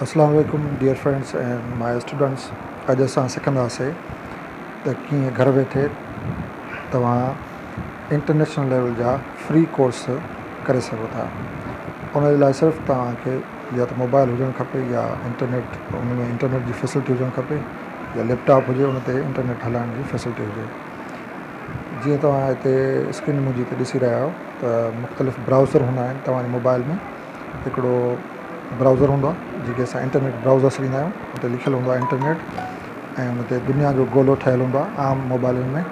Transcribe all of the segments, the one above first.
اسلام عليڪم dear friends and my students اڄ اسان سکنداسي ته ڪيئن گهر ويٺي توهان انٽرنيشنل ليول جا فري ڪورس ڪري سگهو ٿا ان جي لاء صرف توهان کي يا ته موبائل هجڻ کپي يا انٽرنيٽ ان ۾ انٽرنيٽ جي فيسلٽي هجڻ کپي يا ليپ ٽاپ هجي ان تي انٽرنيٽ هلائڻ جي فيسلٽي هجي جيئن توهان هتي اسڪرين منهنجي تي ڏسي رهيا آهيو ته مختلف برائوزر هوندا آهن توهان جي موبائل ۾ هڪڙو برائوزر هوندو آهي جنهن کي اسان انٽرنيٽ برائوزر سڏيندا آهيون اتي لکيل هوندو آهي انٽرنيٽ ۽ ان تي دنيا جو گولو ٺهيل هوندو آهي عام موبائلن ۾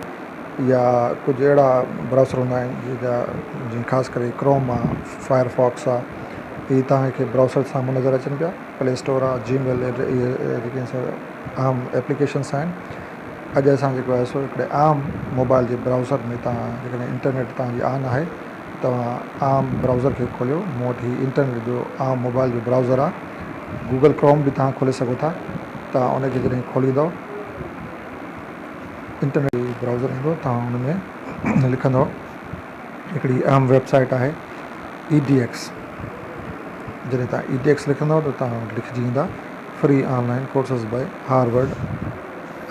يا ڪجهه اهڙا برائوزر هوندا آهن جيڪا جيئن خاص ڪري ڪروم آهي فائر فاڪس آهي هي توهان کي برائوزر سامهون نظر اچن پيا پلي اسٽور آهي جي ميل اهي جيڪي عام ايپليڪيشنس آهن اڄ اسان جيڪو آهي سو هڪڙي عام موبائل جي برائوزر ۾ توهان جيڪڏهن انٽرنيٽ توهان جي آن آهي توهان عام برائوزر کي کوليو مون وٽ هي انٽرنيٽ جو عام موبائل جو برائوزر آ گوگل ڪروم به توهان کولي سگهو ٿا توهان ان کي جڏهن کوليندؤ انٽرنيٽ برائوزر ايندو توهان ان ۾ لکندؤ هڪڙي اهم ويب سائيٽ آهي اي ڊي ايڪس جڏهن توهان اي ڊي ايڪس لکندؤ ته توهان وٽ لکجي ايندا free online courses by Harvard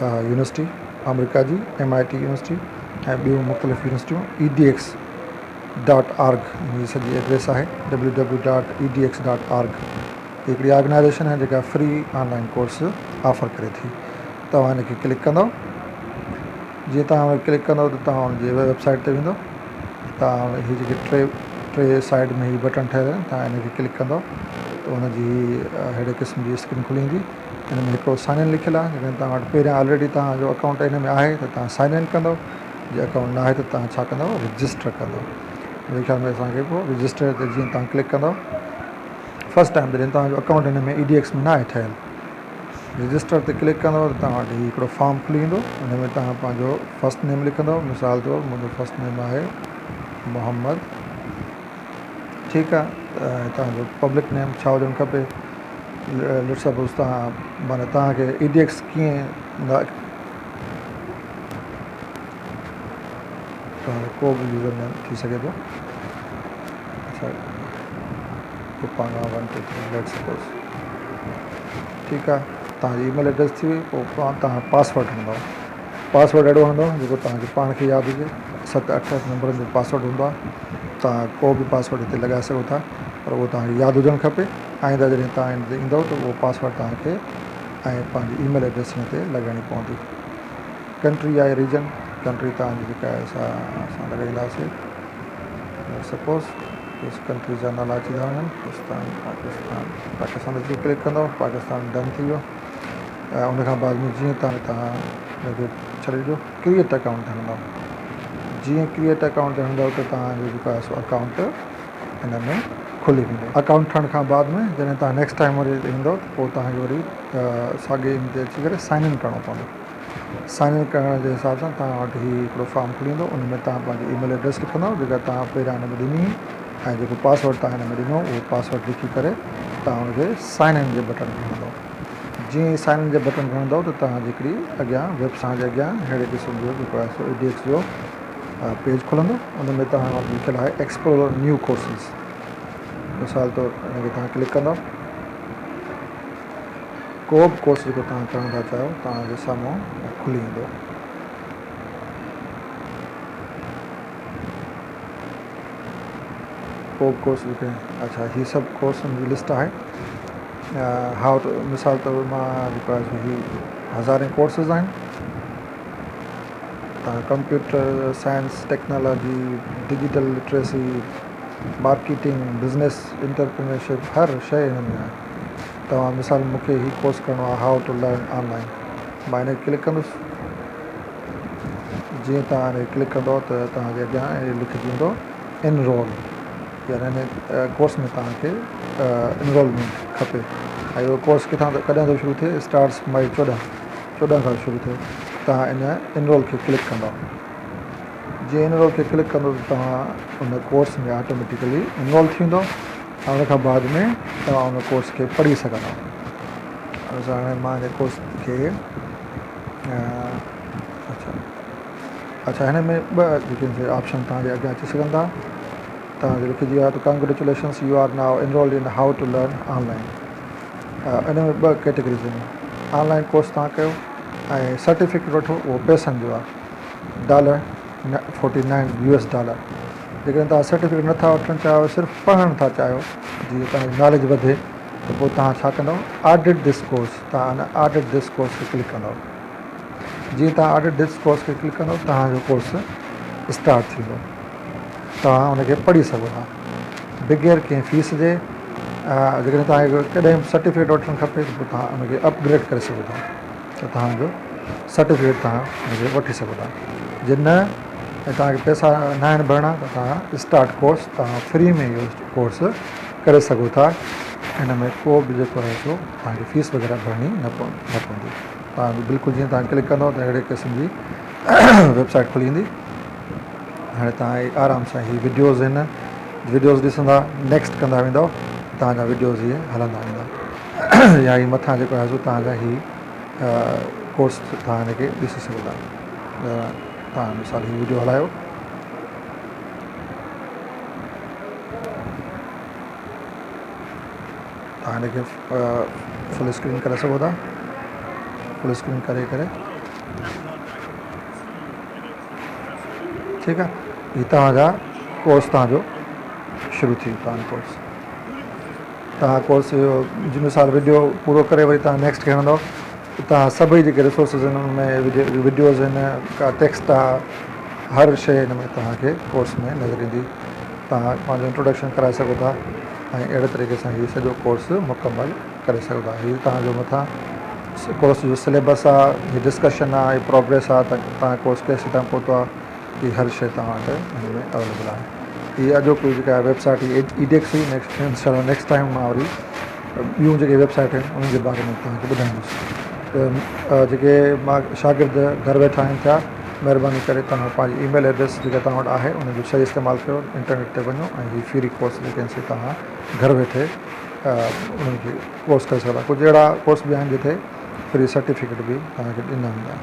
university آمريڪا جي ايم I T university ۽ ٻيون مختلف يونيورسٽيون اي ڊي ايڪس ڊاٽ آرگ ان جي سڄي ايڊريس آهي W W dot E D X dot org هي هڪڙي آرگنائيزيشن آهي جيڪا free on line course offer ڪري ٿي توهان ان کي ڪلڪ ڪندو جيئن توهان ان کي ڪلڪ ڪندو ته توهان ان جي ويب سائيٽ تي ويندو توهان هي جيڪي ٽي ٽي سائيڊ ۾ هي بٽڻ ٺهيل آهن توهان ان کي ڪلڪ ڪندو ته ان جي اهڙي قسم جي اسڪرين کلي ايندي ان ۾ هڪڙو سائن ان لکيل آهي جيڪڏهن توهان وٽ پهريان آلريڊي توهان جو اڪائونٽ ان ۾ آهي ته توهان سائن ان ڪندو جي اڪائونٽ نه آهي ته توهان ڇا ڪندو رجسٽر ڪندو منهنجي خيال ۾ اسان کي پوء رجسٽر تي جيئن توهان ڪلڪ ڪندو فرسٽ ٽائم جڏهن توهان جو اڪائونٽ هن ۾ اي ڊي ايڪس ۾ نه آهي ٺهيل رجسٽر تي ڪلڪ ڪندو ته توهان وٽ هي هڪڙو فارم کلي ايندو ان ۾ توهان پنهنجو فرسٽ نيم لکندو مثال طور منهنجو فرسٽ نيم آهي محمد ٺيڪ آهي توهان جو پبلڪ نيم ڇا هجڻ کپي ليٽ سپوز توهان معنيٰ توهان کي اي ڊي ايڪس ڪيئن توهان جو ڪو به يوزر نيم ٿي سگهي ٿو اڇا پانا 1 2 3 ليٽ سپوز ٺيڪ آهي توهان جي اي ميل ايڊريس ٿي وئي پوء توهان پاسورڊ هڻندو پاسورڊ اهڙو هڻندو جيڪو توهان کي پاڻ کي ياد هجي ست اٺ نمبرن جو پاسورڊ هوندو آهي توهان ڪو به پاسورڊ هتي لڳائي سگهو ٿا پر اهو توهان کي ياد هجڻ کپي آئنده جڏهن توهان هن تي ايندؤ ته اهو پاسورڊ توهان کي ۽ پنهنجي اي ميل ايڊريس هن تي لڳائڻي پوندي. ڪنٽري آهي ريجن ڪنٽري توهان جي جيڪا آهي سا اسان لڳائينداسي سپوز ڪجهه ڪنٽري جا نالا اچي ٿا وڃن پاڪستان پاڪستان پاڪستان تي ڪلڪ ڪندو پاڪستان ڊن ٿي ويو ۽ ان کان بعد ۾ جيئن توهان توهان ان کي ڇڏي ڏيو ڪريئيٽ اڪائونٽ تي هڻندو جيئن ڪريئيٽ اڪائونٽ تي هڻندو ته توهان جو جيڪو آهي سو اڪائونٽ ان ۾ کلي ويندو. اڪائونٽ ٺهڻ کان بعد ۾ جڏهن توهان نيڪسٽ ٽائيم وري ايندو ته پوء توهان کي وري ساڳي ان تي اچي ڪري سائن ان ڪرڻو پوندو. سائن ان ڪرڻ جي حساب سان توهان وٽ هي هڪڙو فارم کلي ويندو ان ۾ توهان پنهنجي اي ميل ايڊريس لکندو جيڪا توهان پهريان ان ۾ ڏني هئي ۽ جيڪو پاسورڊ توهان هن ۾ ڏنو اهو پاسورڊ لکي ڪري توهان ان کي سائن ان جي بٽڻ کي هڻندو. جيئن ئي سائن ان جي بٽڻ کي هڻندو ته توهان جي هڪڙي اڳيان ويب سائيٽ جي اڳيان ههڙي قسم جو جيڪو آهي سو اي ڊي ايڪس جو پيج کلندو ان ۾ توهان وٽ لکيل آهي ايڪسپلور نيو ڪورسز مثال طور ان کي توهان ڪلڪ ڪندو ڪو به ڪورس جيڪو توهان ڪرڻ ٿا چاهيو توهان جي سامهون کلي ايندو. ڪو به ڪورس جيڪي اڇا هي سڀ ڪورسن جي لسٽ آهي how two مثال طور مان جيڪو آهي هي هزارين ڪورسز آهن توهان computer science, technology, digital literacy, marketing, business, entrepreneurship هر شيء هن ۾ آهي. توهان مثال مون کي هي ڪورس ڪرڻو آهي how to learn on line مان هن کي ڪلڪ ڪندس جيئن توهان هن کي ڪلڪ ڪندو ته توهان جي اڳيان هي لکجي ايندو انرول يعني هن ڪورس ۾ توهان کي انرولمينٽ کپي ۽ اهو ڪورس ڪٿان ڪڏهن ٿو شروع ٿئي اسٽارٽس مئي چوڏهن 14 کان شروع ٿيو توهان ان انرول کي ڪلڪ ڪندؤ جيئن انرول کي ڪلڪ ڪندو ته توهان ان ڪورس ۾ آٽوميٽيڪلي انرول ٿي ويندو ۽ ان کان بعد ۾ توهان ان ڪورس کي پڙهي سگهندو هاڻي مان ان ڪورس کي اڇا اڇا هن ۾ ٻه جيڪي آپشن توهان جي اڳيان اچي سگهن ٿا توهان کي لکجي ويو آهي ته congratulations you are now enrolled in how to learn online. ان ۾ ٻه ڪيٽيگريز آهن آن لائن ڪورس توهان ڪيو ۽ سرٽيفڪيٽ وٺو اهو پئسن جو آهي dollar 49 U S dollar جيڪڏهن توهان سرٽيفڪيٽ نٿا وٺڻ چاهيو صرف پڙهڻ ٿا چاهيو جيئن توهان جي ناليج وڌي ته پوء توهان ڇا ڪندو آڊٽ this course توهان ان آڊٽ this course کي ڪلڪ ڪندو جيئن توهان آڊٽ this course کي ڪلڪ ڪندو توهان جو ڪورس اسٽارٽ ٿيندو توهان ان کي پڙهي سگهو ٿا بغير ڪنهن فيس جي. جيڪڏهن توهان کي ڪڏهن به سرٽيفڪيٽ وٺڻ کپي ته پوء توهان ان کي اپگريڊ ڪري سگهو ٿا ته توهان جو سرٽيفڪيٽ توهان ان کي وٺي سگهو ٿا جي نه ۽ توهان کي پئسا نه آهن ڀرڻا ته توهان اسٽارٽ ڪورس توهان فري ۾ اهو ڪورس ڪري سگهو ٿا ان ۾ ڪو به جيڪو آهي سو توهان کي فيس وغيره ڀرڻي نه پوندي توهان بلڪل جيئن توهان ڪلڪ ڪندو ته اهڙي قسم جي ويبسائيٽ کلي ايندي هاڻي توهان هي آرام سان هي وڊيوز هن وڊيوز ڏسندا نيڪسٽ ڪندا ويندو توهان جا وڊيوز هي هلندا ويندا يا هي مٿان جيڪو آهي سو توهان جا هي ڪورس توهان هن کي ڏسي سگهو ٿا توهان مثال هي وڊيو هلايو توهان هن کي فل اسڪرين ڪري سگهو ٿا فل اسڪرين ڪري ڪري ٺيڪ آ هي توهان جا ڪورس توهان جو شروع ٿي ويو توهان جو ڪورس توهان ڪورس جو مثال وڊيو پورو ڪري وري توهان نيڪسٽ کي هڻندو توهان سڀئي جيڪي ريسورسز آهن ان ۾ وڊيوز آهن ڪا ٽيڪسٽ آ هر شي ان ۾ توهان کي ڪورس ۾ نظر ايندي توهان پنهنجو انٽروڊڪشن ڪرائي سگهو ٿا ۽ اهڙي طريقي سان هي سڄو ڪورس مڪمل ڪري سگهو ٿا هي توهان جو مٿان ڪورس جو سليبس آ هي ڊسڪشن آ هي پروگريس آ ته توهان ڪورس ڪيسي تائين پهتو آ هي هر شي توهان وٽ هن ۾ اويليبل آهي هي اڄوڪي جيڪا ويب سائيٽ هي اي ڊيڪس هئي نيڪسٽ انشاء الله نيڪسٽ ٽائيم مان وري ٻيون جيڪي ويب سائيٽ آهن انهن جي باري ۾ توهان کي ٻڌائيندس ته جيڪي مان شاگرد گهر ويٺا آهن ٿيا مهرباني ڪري توهان پنهنجي اي ميل ايڊريس جيڪا توهان وٽ آهي ان جو صحيح استعمال ڪيو انٽرنيٽ تي وڃو ۽ هي فري ڪورس جيڪي آهن سي توهان گهر ويٺي انهن کي ڪورس ڪري سگهندا ڪجهه اهڙا ڪورس به آهن جتي فري سرٽيفڪيٽ به توهان کي ڏنا ويندا.